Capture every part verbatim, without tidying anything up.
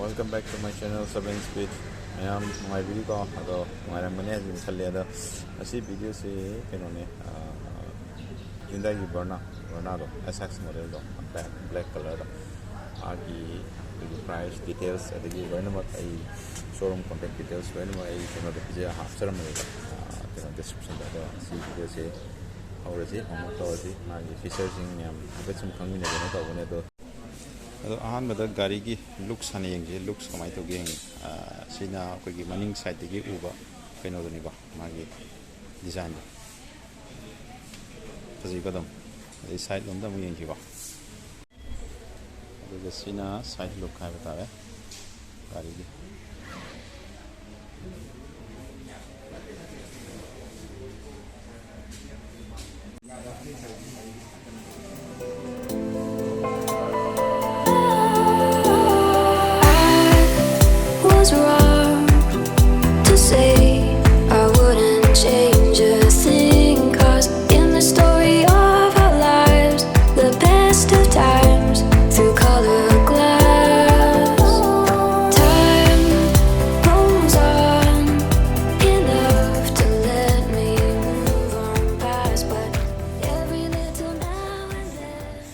Welcome back to my channel, Seven Speed. ꯃꯌꯥꯝ ꯅꯨꯡꯉꯥꯏꯕꯤꯔꯤꯀꯣ? ꯑꯗꯣ ꯅꯨꯡꯉꯥꯏꯔꯝꯒꯅꯤ ꯍꯥꯏꯅ ꯈꯜꯂꯤ꯫ ꯑꯗꯣ ꯉꯁꯤ ꯚꯤꯗꯤꯑꯣꯁꯤ ꯀꯩꯅꯣꯅꯦ, ꯍ꯭ꯌꯨꯟꯗꯥꯏꯒꯤ ꯕꯔꯅꯥ, ꯕꯔꯅꯥꯗꯣ, ꯑꯦꯁ ꯑꯦꯛꯁ ꯃꯣꯗꯦꯜꯗꯣ, ꯕ꯭ꯂꯦꯛ, ꯕ꯭ꯂꯦꯛ ꯀꯂꯔꯗꯣ, ꯃꯥꯒꯤ ꯑꯩꯈꯣꯏꯒꯤ ꯄ꯭ꯔꯥꯏꯁ ꯗꯤꯇꯦꯜꯁ ꯑꯗꯒꯤ ꯂꯣꯏꯅꯃꯛ ꯑꯩ ꯁꯣꯔꯨꯝ ꯀꯣꯟꯇꯦꯛ ꯗꯤꯇꯦꯜꯁ ꯂꯣꯏꯅꯃꯛ ꯑꯩ ꯀꯩꯅꯣꯗ ꯄꯤꯖ ꯍꯥꯞꯆꯔꯝꯃꯒꯦꯀꯣ, ꯀꯩꯅꯣ, ꯗꯤꯁꯀ꯭ꯔꯤꯞꯁꯟꯗ꯫ ꯑꯗꯣ ꯁꯤ ꯚꯤꯗꯤꯑꯣꯁꯤ ꯍꯧꯔꯁꯤ, ꯍꯧꯅ ꯇꯧꯔꯁꯤ꯫ ꯃꯥꯒꯤ ꯐꯤꯆꯔꯁꯤꯡ ꯃꯌꯥꯝ ꯍꯥꯏꯐꯦꯠ ꯁꯨꯝ ꯈꯪꯃꯤꯟꯅꯒꯦꯅ ꯇꯧꯕꯅꯦ꯫ ꯑꯗꯣ ꯑꯗꯣ ꯑꯍꯥꯟꯕꯗ ꯒꯥꯔꯤꯒꯤ ꯂꯨꯛꯁ ꯍꯥꯟꯅ ꯌꯦꯡꯁꯤ꯫ ꯂꯨꯛꯁ ꯀꯃꯥꯏꯅ ꯇꯧꯒꯦ ꯌꯦꯡꯉꯤ꯫ ꯑ, ꯁꯤꯅ ꯑꯩꯈꯣꯏꯒꯤ ꯃꯅꯤꯡ ꯁꯥꯏꯠꯇꯒꯤ ꯎꯕ ꯀꯩꯅꯣꯗꯨꯅꯤꯀꯣ, ꯃꯥꯒꯤ ꯗꯤꯖꯥꯏꯟꯗꯣ꯫ ꯐꯖꯩꯀꯣ ꯑꯗꯨꯝ꯫ ꯑꯗꯩ ꯁꯥꯏꯠ ꯂꯣꯝꯗ ꯑꯃꯨꯛ ꯌꯦꯡꯁꯤꯀꯣ꯫ ꯑꯗꯨꯒ ꯁꯤꯅ ꯁꯥꯏꯠ ꯂꯨꯛ ꯍꯥꯏꯕ ꯇꯥꯔꯦ ꯒꯥꯔꯤꯒꯤ꯫ I was wrong to say I wouldn't change a thing. 'Cause in the story of our lives, the best of times through colored glass. Time rolls on, enough to let me move on past. But every little now and then.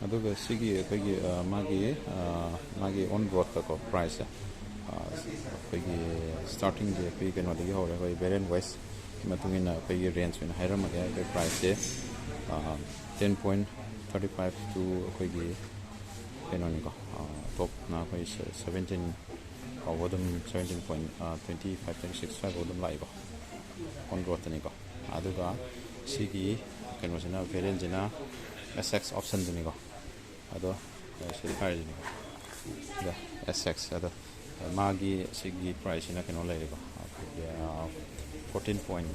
ꯑꯗꯨꯒ ꯁꯤꯒꯤ ꯑꯩꯈꯣꯏꯒꯤ, ꯑ, ꯃꯥꯒꯤ, ꯑ, ꯃꯥꯒꯤ ꯑꯣꯟ ꯔꯣꯗꯇꯀꯣ ꯄ꯭ꯔꯥꯏꯁꯁꯦ, ꯑ, ꯑꯩꯈꯣꯏꯒꯤ ꯁ꯭ꯇꯥꯔꯇꯤꯡꯁꯦ ꯑꯩꯈꯣꯏꯒꯤ ꯀꯩꯅꯣꯗꯒꯤ ꯍꯧꯔꯦ꯫ ꯑꯩꯈꯣꯏ ꯚꯦꯔꯤꯌꯟ ꯋꯥꯏꯁꯀꯤ ꯃꯇꯨꯡ ꯏꯟꯅ ꯑꯩꯈꯣꯏꯒꯤ ꯔꯦꯟꯖ ꯑꯣꯏꯅ ꯍꯥꯏꯔꯝꯃꯒꯦ꯫ ꯑꯩꯈꯣꯏ ꯄ꯭ꯔꯥꯏꯁꯁꯦ, ꯑ, ten point thirty five to ꯑꯩꯈꯣꯏꯒꯤ ꯀꯩꯅꯣꯅꯤꯀꯣ, ꯑ, ꯇꯣꯞꯅ ꯑꯩꯈꯣꯏ seventeen ꯐꯥꯎꯕ ꯑꯗꯨꯝ, seventeen point twenty five, twenty six ꯁ꯭ꯋꯥꯏꯐꯥꯎ ꯑꯗꯨꯝ ꯂꯥꯛꯏꯀꯣ, ꯑꯣꯟ ꯔꯣꯗꯇꯅꯤꯀꯣ꯫ ꯑꯗꯨꯒ ꯁꯤꯒꯤ ꯀꯩꯅꯣꯁꯤꯅ, ꯚꯦꯔꯤꯌꯟꯁꯤꯅ ꯑꯦꯁ ꯑꯦꯛꯁ ꯑꯣꯞꯁꯟꯗꯨꯅꯤꯀꯣ꯫ ꯑꯗꯣ ꯁꯤ ꯍꯥꯏꯔꯤꯁꯤꯅꯤꯀꯣ, ꯑꯦꯁ ꯑꯦꯛꯁ꯫ ꯑꯗꯣ ꯃꯥꯒꯤ ꯁꯤꯒꯤ ꯄ꯭ꯔꯥꯏꯁꯁꯤꯅ ꯀꯩꯅꯣ ꯂꯩꯔꯦꯀꯣ, ꯑꯩꯈꯣꯏꯒꯤ, ꯑ, fourteen point,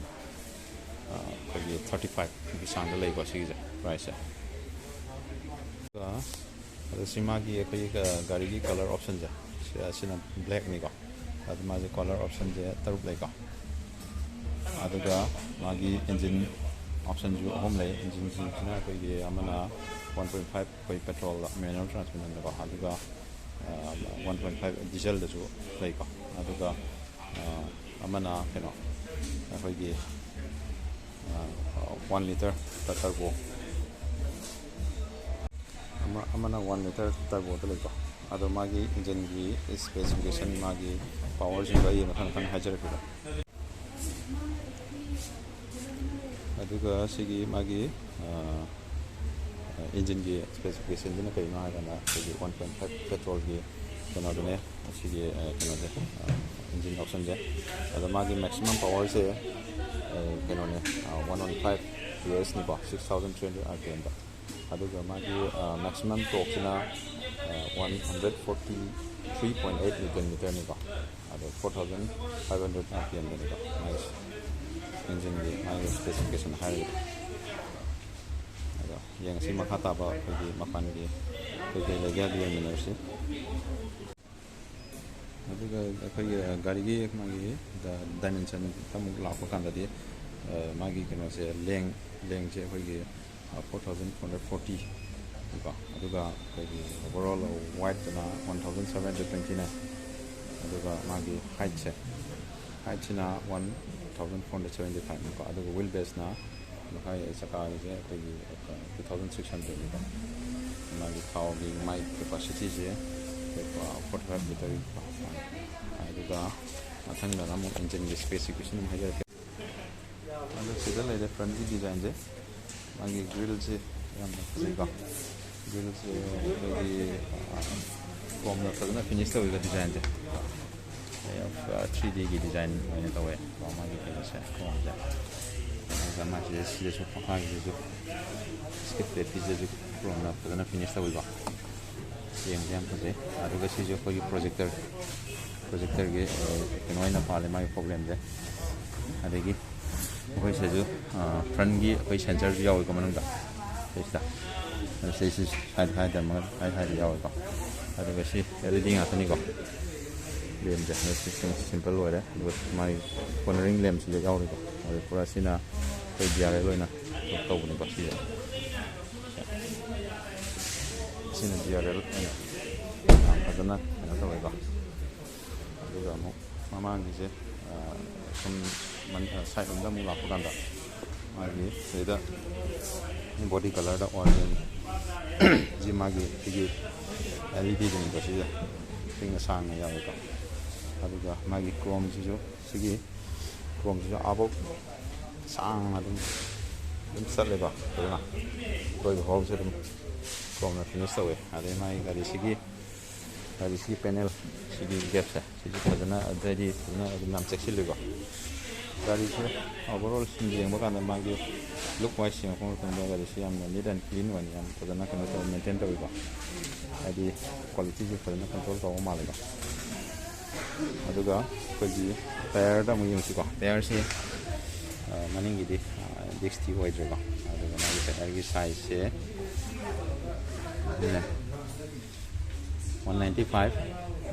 ꯑ, ꯑꯩꯈꯣꯏꯒꯤ thirty five ꯒꯤ ꯆꯥꯡꯗ ꯂꯩꯀꯣ ꯁꯤꯒꯤꯁꯦ ꯄ꯭ꯔꯥꯏꯁꯁꯦ꯫ ꯑꯗꯨꯒ ꯑꯗꯣ ꯁꯤ ꯃꯥꯒꯤ ꯑꯩꯈꯣꯏꯒꯤ ꯒꯥꯔꯤꯒꯤ ꯀꯂꯔ ꯑꯣꯞꯁꯟꯁꯦ, ꯁꯤ, ꯑꯁꯤꯅ ꯕ꯭ꯂꯦꯛꯅꯤꯀꯣ꯫ ꯑꯗꯣ ꯃꯥꯁꯦ ꯀꯂꯔ ꯑꯣꯞꯁꯟꯁꯦ ꯇꯔꯨꯛ ꯂꯩꯀꯣ꯫ ꯑꯗꯨꯒ ꯃꯥꯒꯤ ꯏꯟꯖꯤꯟ ꯑꯣꯞꯁꯟꯁꯨ ꯑꯍꯨꯝ ꯂꯩ꯫ ꯏꯟꯖꯤꯟꯁꯤꯡꯁꯤꯅ ꯑꯩꯈꯣꯏꯒꯤ ꯑꯃꯅ ꯋꯥꯟ ꯄꯣꯏꯟ ꯐꯥꯏꯚ ꯑꯩꯈꯣꯏ ꯄꯦꯇ꯭ꯔꯣꯜꯗ ꯃꯦꯅꯨꯋꯦꯜ ꯇ꯭ꯔꯥꯟꯁꯃꯤꯁꯟꯗꯀꯣ, ꯑꯗꯨꯒ ꯋꯥꯟ ꯄꯣꯏꯟ ꯐꯥꯏꯚ ꯗꯤꯖꯜꯗꯁꯨ ꯂꯩꯀꯣ, ꯑꯗꯨꯒ ꯑ, ꯑꯃꯅ ꯀꯩꯅꯣ ꯑꯩꯈꯣꯏꯒꯤ ꯋꯥꯟ ꯂꯤꯇꯔ ꯇꯔꯕꯣ, ꯑꯃ ꯑꯃꯅ ꯋꯥꯟ ꯂꯤꯇꯔ ꯇꯔꯕꯣꯗ ꯂꯩꯀꯣ꯫ ꯑꯗꯣ ꯃꯥꯒꯤ ꯏꯟꯖꯤꯟꯒꯤ ꯏꯁꯄꯦꯁꯤꯐꯤꯀꯦꯁꯟ, ꯃꯥꯒꯤ ꯄꯋꯥꯔꯁꯤꯡꯗꯣ ꯑꯩ ꯃꯊꯪ ꯃꯊꯪ ꯍꯥꯏꯖꯔꯛꯀꯦꯀꯣ꯫ ꯑꯗꯨꯒ ꯁꯤꯒꯤ ꯃꯥꯒꯤ ꯏꯟꯖꯤꯟꯒꯤ ꯏꯁꯄꯦꯁꯤꯐꯤꯀꯦꯁꯟꯁꯤꯅ ꯀꯔꯤꯅꯣ ꯍꯥꯏꯔꯒꯅ ꯑꯩꯈꯣꯏꯒꯤ ꯋꯥꯟ ꯄꯣꯏꯟ ꯐꯥꯏꯚ ꯄꯦꯇ꯭ꯔꯣꯜꯒꯤ ꯀꯩꯅꯣꯗꯨꯅꯦ꯫ ꯁꯤꯒꯤ ꯀꯩꯅꯣꯁꯦ, ꯏꯟꯖꯤꯟ ꯑꯣꯞꯁꯟꯁꯦ꯫ ꯑꯗꯣ ꯃꯥꯒꯤ ꯃꯦꯛꯁꯤꯃꯝ ꯄꯋꯥꯔꯁꯦ ꯀꯩꯅꯣꯅꯦ, ꯋꯥꯟ ꯋꯥꯟ ꯐꯥꯏꯚ ꯄꯤ ꯑꯦꯁꯅꯤꯀꯣ, six thousand three hundred R P ꯑꯦꯝꯗ꯫ ꯑꯗꯨꯒ ꯃꯥꯒꯤ ꯃꯦꯛꯁꯤꯃꯝ ꯇꯣꯔꯛꯁꯤꯅ one hundred forty three point eight newton ꯃꯤꯇꯔꯅꯤꯀꯣ꯫ ꯑꯗꯣ four thousand five hundred R P ꯑꯦꯝꯗꯅꯤꯀꯣ ꯃꯥꯒꯤ ꯏꯟꯖꯤꯟꯒꯤ ꯃꯥꯒꯤ ꯏꯁꯄꯦꯁꯤꯐꯤꯀꯦꯁꯟ ꯍꯥꯏꯔꯒꯗꯤ꯫ ꯑꯗꯣ ꯌꯦꯡꯉꯁꯤ ꯃꯈꯥ ꯇꯥꯕ ꯑꯩꯈꯣꯏꯒꯤ ꯃꯄꯥꯟꯒꯤ ꯀꯩꯀꯩ ꯂꯩꯒꯦ ꯍꯥꯏꯕꯗꯨ ꯌꯦꯡꯃꯤꯟꯅꯔꯁꯤ꯫ ꯑꯗꯨꯒ ꯑꯩꯈꯣꯏꯒꯤ ꯒꯥꯔꯤꯒꯤ ꯃꯥꯒꯤ ꯗꯥꯏꯃꯦꯟꯁꯟꯗ ꯑꯃꯨꯛ ꯂꯥꯛꯄ ꯀꯥꯟꯗꯗꯤ, ꯃꯥꯒꯤ ꯀꯩꯅꯣꯁꯦ, ꯂꯦꯡ ꯂꯦꯡꯁꯦ ꯑꯩꯈꯣꯏꯒꯤ four thousand four hundred forty ꯀꯣ꯫ ꯑꯗꯨꯒ ꯑꯩꯈꯣꯏꯒꯤ ꯑꯣꯚꯔꯑꯣꯜ ꯋꯥꯏꯠꯇꯅ one thousand seven hundred twenty nine. ꯑꯗꯨꯒ ꯃꯥꯒꯤ ꯍꯥꯏꯠꯁꯦ, ꯍꯥꯏꯠꯁꯤꯅ one thousand four hundred seventy ꯐꯥꯏꯚꯅꯤꯀꯣ꯫ ꯑꯗꯨꯒ ꯋꯤꯜ ꯕꯦꯁꯅ ꯃꯈꯥꯏ ꯆꯀꯥꯒꯤꯁꯦ ꯑꯩꯈꯣꯏꯒꯤ ꯇꯨ ꯊꯥꯎꯖꯟ ꯁꯤꯛꯁ ꯍꯟꯗ꯭ꯔꯦꯗꯅꯤꯀꯣ꯫ ꯃꯥꯒꯤ ꯊꯥꯎꯒꯤ ꯃꯥꯏ ꯀꯦꯄꯥꯁꯤꯇꯤꯁꯦ ꯑꯩꯈꯣꯏ ꯐꯣꯔꯇꯤ ꯐꯥꯏꯚ ꯂꯤꯇꯔ꯫ ꯑꯗꯨꯒ ꯃꯊꯪꯗꯅ ꯑꯃꯨꯛ ꯏꯟꯖꯤꯟꯒꯤ ꯏꯁꯄꯦꯁꯤꯐꯤꯀꯦꯁꯟ ꯑꯃꯨꯛ ꯍꯥꯏꯖꯔꯛꯀꯦ꯫ ꯑꯗꯣ ꯁꯤꯗ ꯂꯩꯔꯦ ꯐ꯭ꯔꯟꯒꯤ ꯗꯤꯖꯥꯏꯟꯁꯦ꯫ ꯃꯥꯒꯤ ꯒ꯭ꯔꯤꯜꯁꯦ ꯌꯥꯝꯅ ꯐꯖꯩꯀꯣ꯫ ꯒ꯭ꯔꯤꯜꯁꯦ ꯑꯩꯈꯣꯏꯒꯤ ꯀ꯭ꯔꯣꯝꯅ ꯐꯖꯅ ꯐꯤꯅꯤꯁ ꯇꯧꯕꯤꯕ ꯗꯤꯖꯥꯏꯟꯁꯦ꯫ ꯊ꯭ꯔꯤ ꯗꯤꯒꯤ ꯗꯤꯖꯥꯏꯟ ꯑꯣꯏꯅ ꯇꯧꯋꯦ ꯀꯣ, ꯃꯥꯒꯤ ꯀꯩꯅꯣꯁꯦ, ꯀ꯭ꯔꯣꯝꯁꯦ꯫ ꯑꯗꯨꯒ ꯃꯥꯒꯤꯁꯦ, ꯁꯤꯗꯁꯨ ꯃꯈꯥꯒꯤꯁꯤꯁꯨ ꯁ꯭ꯀꯤꯠ ꯄ꯭ꯂꯦꯠꯀꯤꯁꯤꯗꯁꯨ ꯀ꯭ꯔꯣꯝꯅ ꯐꯖꯅ ꯐꯤꯅꯤꯁ ꯇꯧꯕꯤꯕ꯫ ꯌꯦꯡꯕꯗ ꯌꯥꯝ ꯐꯖꯩ꯫ ꯑꯗꯨꯒ ꯁꯤꯁꯨ ꯑꯩꯈꯣꯏꯒꯤ ꯄ꯭ꯔꯣꯖꯦꯛꯇꯔ, ꯄ꯭ꯔꯣꯖꯦꯛꯇꯔꯒꯤ ꯀꯩꯅꯣ ꯑꯣꯏꯅ ꯄꯥꯜꯂꯦ ꯃꯥꯒꯤ ꯐꯣꯛ ꯂꯦꯝꯁꯦ꯫ ꯑꯗꯒꯤ ꯑꯩꯈꯣꯏ ꯁꯤꯗꯁꯨ ꯐ꯭ꯔꯟꯒꯤ ꯑꯩꯈꯣꯏ ꯁꯦꯟꯁꯔꯁꯨ ꯌꯥꯎꯋꯤꯀꯣ ꯃꯅꯨꯡꯗ꯫ ꯁꯤꯁꯤꯗ, ꯑꯗꯣ ꯁꯤꯁꯤ ꯁꯥꯏꯠ ꯍꯥꯏꯗ ꯑꯃꯒ ꯁꯥꯏꯠ ꯍꯥꯏꯗ ꯌꯥꯎꯋꯤꯀꯣ꯫ ꯑꯗꯨꯒ ꯁꯤ ꯑꯦꯜ ꯏ ꯗꯤ ꯉꯥꯛꯇꯅꯤꯀꯣ ꯂꯦꯝꯁꯦ꯫ ꯑꯗꯣ ꯁꯤ ꯁꯤꯝꯄꯜ ꯑꯣꯏꯔꯦ꯫ ꯑꯗꯨꯒ ꯃꯥꯒꯤ ꯀꯣꯔꯅꯔꯤꯡ ꯂꯦꯝꯁꯤꯁꯨ ꯌꯥꯎꯔꯤꯀꯣ꯫ ꯑꯗꯣ ꯄꯨꯔꯥ ꯁꯤꯅ ꯑꯩꯈꯣꯏ ꯗꯤ ꯑꯥꯔ ꯑꯦꯜ ꯑꯣꯏꯅ ꯇꯧꯕꯅꯤꯀꯣ ꯁꯤꯁꯦ꯫ ꯁꯤꯅ ꯖꯤ ꯑꯥꯔ ꯑꯦꯜ ꯑꯣꯏꯅ ꯌꯥꯝ ꯐꯖꯅ ꯀꯩꯅꯣ ꯇꯧꯋꯦꯀꯣ꯫ ꯑꯗꯨꯒ ꯑꯃꯨꯛ ꯃꯃꯥꯡꯒꯤꯁꯦ, ꯑ, ꯁꯨꯝ ꯃꯟ-, ꯑ, ꯁꯥꯏꯠ ꯂꯣꯝꯗ ꯑꯃꯨꯛ ꯂꯥꯛꯄ ꯀꯥꯟꯗ ꯃꯥꯒꯤ ꯁꯤꯗ ꯕꯣꯗꯤ ꯀꯂꯔꯗ ꯑꯣꯔꯦꯟꯖ ꯁꯤ ꯃꯥꯒꯤ ꯁꯤꯒꯤ ꯑꯦꯜ ꯏ ꯗꯤꯁꯤꯡꯗꯣ ꯁꯤꯗ ꯄꯤꯛꯅ ꯁꯥꯡꯅ ꯌꯥꯎꯋꯦꯀꯣ꯫ ꯑꯗꯨꯒ ꯃꯥꯒꯤ ꯀ꯭ꯔꯣꯝꯁꯤꯁꯨ, ꯁꯤꯒꯤ ꯀ꯭ꯔꯣꯝꯁꯤꯁꯨ ꯑꯥꯕꯣꯛ ꯁꯥꯡꯅ ꯑꯗꯨꯝ, ꯑꯗꯨꯝ ꯆꯠꯂꯦꯀꯣ꯫ ꯐꯖꯅ ꯑꯀꯣꯏꯕ ꯐꯥꯎꯕꯁꯦ ꯑꯗꯨꯝ ꯀ꯭ꯔꯣꯝꯅ ꯐꯤꯅꯤꯁ ꯇꯧꯋꯦ꯫ ꯑꯗꯩ ꯃꯥꯒꯤ ꯒꯥꯔꯤꯁꯤꯒꯤ, ꯒꯥꯔꯤꯁꯤꯒꯤ ꯄꯦꯅꯦꯜ ꯁꯤꯒꯤ ꯒꯦꯞꯁꯦ ꯁꯤꯁꯨ ꯐꯖꯅ, ꯑꯗꯩꯗꯤ ꯐꯖꯅ ꯑꯗꯨꯝ ꯌꯥꯝ ꯆꯦꯛꯁꯤꯜꯂꯤꯀꯣ꯫ ꯒꯥꯔꯤꯁꯦ ꯑꯣꯚꯔꯑꯣꯜ ꯁꯨꯝ ꯌꯦꯡꯕ ꯀꯥꯟꯗ ꯃꯥꯒꯤ ꯂꯨꯛ ꯋꯥꯏꯁ ꯌꯦꯡꯉꯛꯄ ꯃꯇꯝꯗ ꯒꯥꯔꯤꯁꯦ ꯌꯥꯝꯅ ꯅꯤꯠ ꯑꯦꯟ ꯀ꯭ꯂꯤꯟ ꯑꯣꯏꯅ ꯌꯥꯝ ꯐꯖꯅ ꯀꯩꯅꯣ ꯇꯧꯔ ꯃꯦꯟꯇꯦꯟ ꯇꯧꯋꯤꯀꯣ꯫ ꯍꯥꯏꯗꯤ ꯀ꯭ꯋꯥꯂꯤꯇꯤꯁꯦ ꯐꯖꯅ ꯀꯟꯇ꯭ꯔꯣꯜ ꯇꯧꯕ ꯃꯥꯜꯂꯦꯀꯣ꯫ ꯑꯗꯨꯒ ꯑꯩꯈꯣꯏꯒꯤ ꯇꯥꯌꯔꯗ ꯑꯃꯨꯛ ꯌꯦꯡꯁꯤꯀꯣ꯫ ꯇꯥꯌꯔꯁꯤ, ꯑ, ꯃꯅꯤꯡꯒꯤꯗꯤ, ꯑ, ꯗꯤꯁꯇꯤ ꯑꯣꯏꯗ꯭ꯔꯦꯀꯣ꯫ ꯑꯗꯨꯒ ꯃꯥꯒꯤ ꯇꯥꯌꯔꯒꯤ ꯁꯥꯏꯖꯁꯦ one ninety five,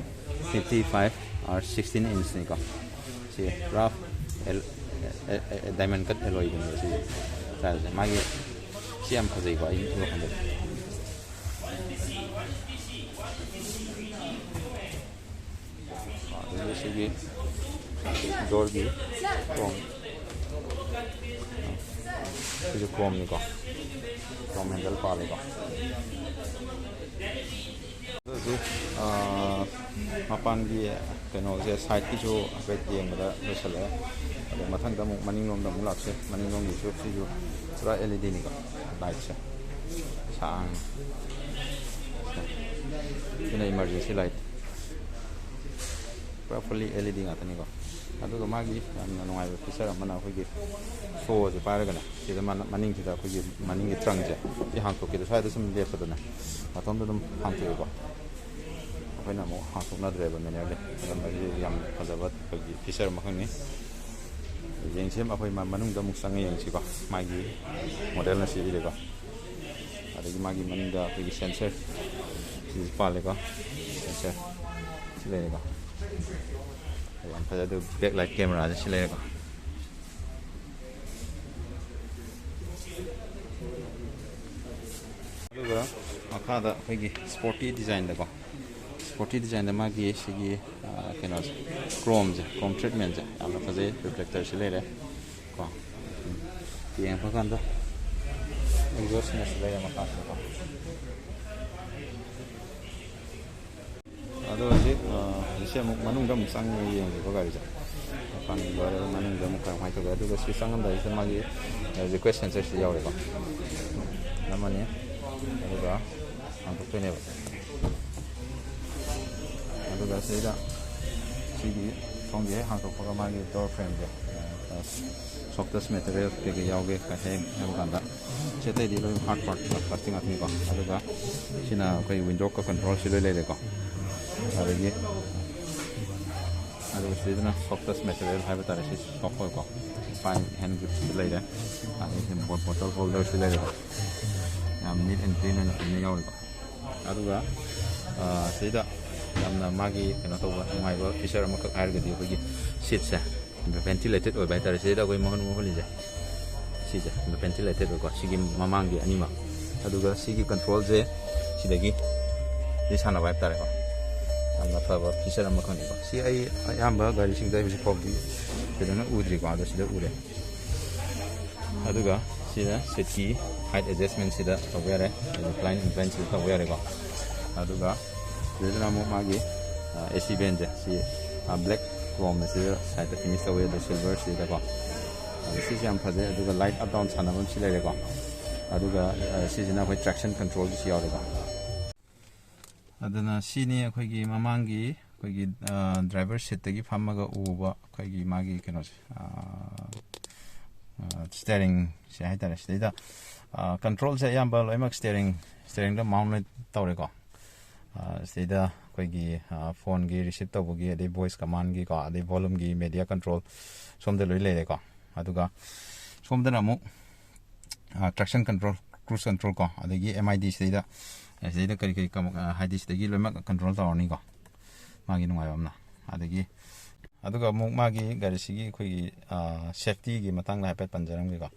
fifty five R sixteen ꯏꯟꯁꯅꯤꯀꯣ꯫ ꯁꯤ ꯄꯨꯔꯥ ꯑꯦꯜ-, ꯑꯦ-, ꯑꯦ-, ꯗꯥꯏꯃꯟ ꯀꯠ ꯑꯦꯂꯣꯏꯒꯨꯝꯕ ꯁꯤ ꯇꯥꯏꯜꯁꯦ꯫ ꯃꯥꯒꯤ ꯁꯤ ꯌꯥꯝ ꯐꯖꯩꯀꯣ, ꯑꯩ ꯋꯥꯈꯜꯗꯗꯤ꯫ ꯑꯗꯒꯤ ꯁꯤꯒꯤ ꯗꯣꯔꯒꯤ ꯀ꯭ꯔꯣꯝ, ꯁꯤꯁꯨ ꯀ꯭ꯔꯣꯝꯅꯤꯀꯣ, ꯀ꯭ꯔꯣꯝ ꯍꯦꯟꯗꯜ ꯄꯥꯜꯂꯤꯀꯣ꯫ ꯑꯗꯨꯁꯨ, ꯑꯥ, ꯃꯄꯥꯟꯒꯤ ꯀꯩꯅꯣꯁꯦ, ꯁꯥꯏꯠꯀꯤꯁꯨ ꯍꯥꯏꯐꯦꯠ ꯌꯦꯡꯕꯗ ꯂꯣꯏꯁꯤꯜꯂꯛꯑꯦ꯫ ꯑꯗꯣ ꯃꯊꯪꯗ ꯑꯃꯨꯛ ꯃꯅꯤꯡꯂꯣꯝꯗ ꯑꯃꯨꯛ ꯂꯥꯛꯁꯦ꯫ ꯃꯅꯤꯡꯂꯣꯝꯒꯤꯁꯨ ꯁꯤꯁꯨ ꯄꯨꯔꯥ ꯑꯦꯜ ꯏ ꯗꯤꯅꯤꯀꯣ, ꯂꯥꯏꯠꯁꯦ ꯁꯥꯡꯅ꯫ ꯁꯤꯅ ꯏꯃꯥꯔꯖꯦꯟꯁꯤ ꯂꯥꯏꯠ꯫ ꯄꯨꯔꯥ ꯐꯨꯜꯂꯤ ꯑꯦꯜ ꯏ ꯗꯤ ꯉꯥꯛꯇꯅꯤꯀꯣ꯫ ꯑꯗꯨꯒ ꯃꯥꯒꯤ ꯌꯥꯝꯅ ꯅꯨꯡꯉꯥꯏꯕ ꯐꯤꯆꯔ ꯑꯃꯅ ꯑꯩꯈꯣꯏꯒꯤ ꯁꯣꯁꯦ ꯄꯥꯏꯔꯒꯅꯦ, ꯁꯤꯗ ꯃꯥꯅ ꯃꯅꯤꯡꯁꯤꯗ ꯑꯩꯈꯣꯏꯒꯤ ꯃꯅꯤꯡꯒꯤ ꯇ꯭ꯔꯪꯁꯦ ꯁꯤ ꯍꯥꯡꯇꯣꯛꯀꯦꯗ ꯁ꯭ꯋꯥꯏꯗ ꯁꯨꯝ ꯂꯦꯞꯄꯗꯅꯦ ꯃꯇꯣꯝꯗ ꯑꯗꯨꯝ ꯍꯥꯡꯇꯣꯛꯑꯦꯀꯣ꯫ ꯑꯩꯈꯣꯏꯅ ꯑꯃꯨꯛ ꯍꯥꯡꯇꯣꯛꯅꯗ꯭ꯔꯦꯕ ꯃꯦꯅ꯭ꯌꯨꯑꯦꯜꯂꯤ꯫ ꯑꯗꯨꯝ ꯃꯁꯤ ꯌꯥꯝ ꯐꯖꯕ ꯑꯩꯈꯣꯏꯒꯤ ꯐꯤꯆꯔ ꯑꯃꯈꯛꯅꯤ꯫ ꯌꯦꯡꯁꯤ ꯑꯩꯈꯣꯏ ꯃ-, ꯃꯅꯨꯡꯗ ꯑꯃꯨꯛ ꯆꯪꯉ ꯌꯦꯡꯁꯤꯀꯣ꯫ ꯃꯥꯒꯤ ꯃꯣꯗꯦꯜꯅ ꯁꯤ ꯏꯔꯦꯀꯣ꯫ ꯑꯗꯒꯤ ꯃꯥꯒꯤ ꯃꯅꯤꯡꯗ ꯑꯩꯈꯣꯏꯒꯤ ꯁꯦꯟꯁꯔ ꯁꯤꯁꯨ ꯄꯥꯜꯂꯦꯀꯣ꯫ ꯁꯦꯟꯁꯔ ꯁꯤ ꯂꯩꯔꯦꯀꯣ꯫ ꯌꯥꯝ ꯐꯖꯩ꯫ ꯑꯗꯨ ꯕꯦꯛ ꯂꯥꯏꯠ ꯀꯦꯃꯦꯔꯥꯁꯦ ꯁꯤ ꯂꯩꯔꯦꯀꯣ꯫ ꯑꯗꯨꯒ ꯃꯈꯥꯗ ꯑꯩꯈꯣꯏꯒꯤ ꯁ꯭ꯄꯣꯔꯇꯤ ꯗꯤꯖꯥꯏꯟꯗꯀꯣ, ꯁ꯭ꯄꯣꯔꯇꯤ ꯗꯤꯖꯥꯏꯟꯗ ꯃꯥꯒꯤ ꯁꯤꯒꯤ ꯀꯩꯅꯣꯁꯦ, ꯀ꯭ꯔꯣꯝꯁꯦ, ꯀ꯭ꯔꯣꯝ ꯇ꯭ꯔꯤꯠꯃꯦꯟꯁꯦ ꯌꯥꯝꯅ ꯐꯖꯩ꯫ ꯔꯤꯐ꯭ꯂꯦꯛꯇꯔꯁꯤ ꯂꯩꯔꯦ ꯀꯣ꯫ ꯌꯦꯡꯉꯛꯄ ꯀꯥꯟꯗ ꯑꯦꯛꯖꯣꯁꯅꯁꯨ ꯂꯩꯔꯦ ꯃꯈꯥꯁꯤꯗꯀꯣ꯫ ꯑꯗꯣ ꯍꯧꯖꯤꯛ ꯍꯧꯖꯤꯛꯁꯦ ꯑꯃꯨꯛ ꯃꯅꯨꯡꯗ ꯑꯃꯨꯛ ꯆꯪꯉꯒ ꯌꯦꯡꯒꯦꯀꯣ ꯒꯥꯔꯤꯁꯦ꯫ ꯃꯄꯥꯟꯒꯤ ꯂꯣꯏꯔꯒ ꯃꯅꯨꯡꯗ ꯑꯃꯨꯛ ꯀꯃꯥꯏꯅ ꯇꯧꯒꯦ꯫ ꯑꯗꯨꯒ ꯁꯤ ꯆꯪꯉꯝꯗꯥꯏꯁꯤꯗ ꯃꯥꯒꯤ ꯔꯤꯀ꯭ꯋꯦꯁ ꯁꯦꯟꯁꯔꯁꯤ ꯌꯥꯎꯔꯦꯀꯣ꯫ ꯑꯃꯅꯤ꯫ ꯑꯗꯨꯒ ꯍꯥꯡꯗꯣꯛꯇꯣꯏꯅꯦꯕ꯫ ꯑꯗꯨꯒ ꯁꯤꯗ ꯁꯤꯒꯤ ꯊꯣꯡꯁꯦ ꯍꯦꯛ ꯍꯥꯡꯗꯣꯛꯄꯒ ꯃꯥꯒꯤ ꯗꯣꯔ ꯐ꯭ꯔꯦꯝꯁꯦ ꯁꯣꯐꯇꯦꯁ ꯃꯦꯇꯔꯤꯌꯦꯜ ꯀꯩꯀꯩ ꯌꯥꯎꯒꯦ ꯍꯦꯛ ꯍꯥꯏꯕ ꯀꯥꯟꯗ ꯁꯤ ꯑꯇꯩꯗꯤ ꯂꯣꯏ ꯍꯥꯔꯠ ꯄꯥꯔꯠ ꯄ꯭ꯂꯥꯁꯇꯤꯛ ꯉꯥꯛꯇꯅꯤꯀꯣ꯫ ꯑꯗꯨꯒ ꯁꯤꯅ ꯑꯩꯈꯣꯏ ꯋꯤꯟꯗꯣ ꯀꯟꯇ꯭ꯔꯣꯜꯁꯤ ꯂꯣꯏ ꯂꯩꯔꯦꯀꯣ꯫ ꯑꯗꯒꯤ ꯑꯗꯨꯒ ꯁꯤꯗꯅ ꯁꯣꯐꯇꯦꯁ ꯃꯦꯇꯔꯤꯌꯦꯜ ꯍꯥꯏꯕ ꯇꯥꯔꯦ, ꯁꯤ ꯁꯣꯐ ꯑꯣꯏꯜꯀꯣ꯫ ꯄꯥꯏ ꯍꯦꯟ ꯒ꯭ꯔꯤꯞꯁꯨ ꯂꯩꯔꯦ꯫ ꯑꯗꯒꯤ ꯕꯣꯇꯜ ꯍꯣꯜꯗꯔꯁꯨ ꯂꯩꯔꯦꯀꯣ꯫ ꯌꯥꯝ ꯅꯤꯠ ꯑꯦꯟ ꯀ꯭ꯂꯤꯟ ꯑꯣꯏꯅ ꯐꯖꯅ ꯌꯥꯎꯔꯤꯀꯣ꯫ ꯑꯗꯨꯒ ꯁꯤꯗ ꯌꯥꯝꯅ ꯃꯥꯒꯤ ꯀꯩꯅꯣ ꯇꯧꯕ ꯅꯨꯡꯉꯥꯏꯕ ꯐꯤꯆꯔ ꯑꯃꯈꯛ ꯍꯥꯏꯔꯒꯗꯤ ꯑꯩꯈꯣꯏꯒꯤ ꯁꯤꯠꯁꯦ ꯚꯦꯟꯇꯤꯂꯦꯇꯦꯠ ꯑꯣꯏꯕ ꯍꯥꯏꯇꯥꯔꯦ꯫ ꯁꯤꯗ ꯑꯩꯈꯣꯏ ꯃꯍꯨꯠ ꯃꯍꯨꯠꯂꯤꯁꯦ ꯁꯤꯁꯦ ꯚꯦꯟꯇꯤꯂꯦꯇꯦꯠ ꯑꯣꯏꯀꯣ, ꯁꯤꯒꯤ ꯃꯃꯥꯡꯒꯤ ꯑꯅꯤꯃꯛ꯫ ꯑꯗꯨꯒ ꯁꯤꯒꯤ ꯀꯟꯇ꯭ꯔꯣꯜꯁꯦ ꯁꯤꯗꯒꯤ ꯁꯤ ꯁꯥꯟꯅꯕ ꯍꯥꯏꯕ ꯇꯥꯔꯦꯀꯣ꯫ ꯌꯥꯝꯅ ꯐꯕ ꯐꯤꯆꯔ ꯑꯃꯈꯛꯅꯤꯀꯣ꯫ ꯁꯤ ꯑꯩ ꯑꯌꯥꯝꯕ ꯒꯥꯔꯤꯁꯤꯡꯗ ꯍꯧꯖꯤꯛ ꯐꯥꯎꯗꯤ ꯐꯖꯅ ꯎꯗ꯭ꯔꯤꯀꯣ, ꯑꯗꯣ ꯁꯤꯗ ꯎꯔꯦ꯫ ꯑꯗꯨꯒ ꯁꯤꯅ ꯁꯤꯠꯀꯤ ꯍꯥꯏꯠ ꯑꯦꯗꯖꯁꯃꯦꯟꯁꯤꯗ ꯇꯧꯕ ꯌꯥꯔꯦ, ꯔꯤꯀ꯭ꯂꯥꯏꯟ ꯏꯟꯀ꯭ꯂꯥꯏꯟꯁꯤꯗ ꯇꯧꯕ ꯌꯥꯔꯦꯀꯣ꯫ ꯑꯗꯨꯒ ꯁꯤꯗꯅ ꯑꯃꯨꯛ ꯃꯥꯒꯤ ꯑꯦ ꯁꯤ ꯚꯦꯟꯁꯦ ꯁꯤ ꯕ꯭ꯂꯦꯛ ꯀ꯭ꯔꯣꯝꯅ ꯁꯤꯗ ꯁꯥꯏꯗꯇ ꯐꯤꯅꯤꯁ ꯇꯧꯕ ꯌꯥꯗꯦ, ꯁꯤꯜꯚꯔꯁꯤꯗꯀꯣ꯫ ꯑꯗꯣ ꯁꯤꯁꯦ ꯌꯥꯝ ꯐꯖꯩ꯫ ꯑꯗꯨꯒ ꯂꯥꯏꯠ ꯑꯞ ꯗꯥꯎꯟ ꯁꯥꯟꯅꯕ ꯑꯃꯁꯨ ꯂꯩꯔꯦꯀꯣ꯫ ꯑꯗꯨꯒ ꯁꯤꯁꯤꯅ ꯑꯩꯈꯣꯏ ꯇ꯭ꯔꯦꯛꯁꯟ ꯀꯟꯇ꯭ꯔꯣꯜꯒꯤꯁꯨ ꯌꯥꯎꯔꯦꯀꯣ꯫ ꯑꯗꯨꯅ ꯁꯤꯅꯤ ꯑꯩꯈꯣꯏꯒꯤ ꯃꯃꯥꯡꯒꯤ ꯑꯩꯈꯣꯏꯒꯤ ꯗ꯭ꯔꯥꯏꯚꯔ ꯁꯤꯠꯇꯒꯤ ꯐꯝꯃꯒ ꯎꯕ ꯑꯩꯈꯣꯏꯒꯤ ꯃꯥꯒꯤ ꯀꯩꯅꯣꯁꯦ, ꯁ꯭ꯇꯦꯔꯤꯡꯁꯦ ꯍꯥꯏꯇꯥꯔꯦ꯫ ꯁꯤꯗꯩꯗ ꯀꯟꯇ꯭ꯔꯣꯜꯁꯦ ꯑꯌꯥꯝꯕ ꯂꯣꯏꯅꯃꯛ ꯁ꯭ꯇꯦꯔꯤꯡ ꯁ꯭ꯇꯦꯔꯤꯡꯗ ꯃꯥꯎꯟ ꯂꯣꯏ ꯇꯧꯔꯦꯀꯣ꯫ ꯁꯤꯗꯩꯗ ꯑꯩꯈꯣꯏꯒꯤ ꯐꯣꯟꯒꯤ ꯔꯤꯁꯤꯞ ꯇꯧꯕꯒꯤ, ꯑꯗꯩ ꯚꯣꯏꯁ ꯀꯃꯥꯟꯒꯤꯀꯣ, ꯑꯗꯩ ꯚꯣꯂꯨꯝꯒꯤ, ꯃꯦꯗꯤꯌꯥ ꯀꯟꯇ꯭ꯔꯣꯜ ꯁꯣꯝꯗ ꯂꯣꯏ ꯂꯩꯔꯦꯀꯣ꯫ ꯑꯗꯨꯒ ꯁꯣꯝꯗꯅ ꯑꯃꯨꯛ ꯇ꯭ꯔꯦꯛꯁꯟ ꯀꯟꯇ꯭ꯔꯣꯜ, ꯀ꯭ꯔꯨꯁ ꯀꯟꯇ꯭ꯔꯣꯜ ꯀꯣ, ꯑꯗꯒꯤ ꯑꯦꯝ ꯑꯥꯏ ꯗꯤ ꯁꯤꯗꯩꯗ, ꯁꯤꯗꯩꯗ ꯀꯔꯤ ꯀꯔꯤ ꯀꯝ-, ꯍꯥꯏꯗꯤ ꯁꯤꯗꯒꯤ ꯂꯣꯏꯅꯃꯛ ꯀꯟꯇ꯭ꯔꯣꯜ ꯇꯧꯔꯅꯤꯀꯣ, ꯃꯥꯒꯤ ꯅꯨꯡꯉꯥꯏꯕ ꯑꯃꯅ꯫ ꯑꯗꯒꯤ ꯑꯗꯨꯒ ꯑꯃꯨꯛ ꯃꯥꯒꯤ ꯒꯥꯔꯤꯁꯤꯒꯤ ꯑꯩꯈꯣꯏꯒꯤ ꯁꯦꯐꯇꯤꯒꯤ ꯃꯇꯥꯡꯗ ꯍꯥꯏꯐꯦꯠ ꯄꯟꯖꯔꯝꯒꯦꯀꯣ꯫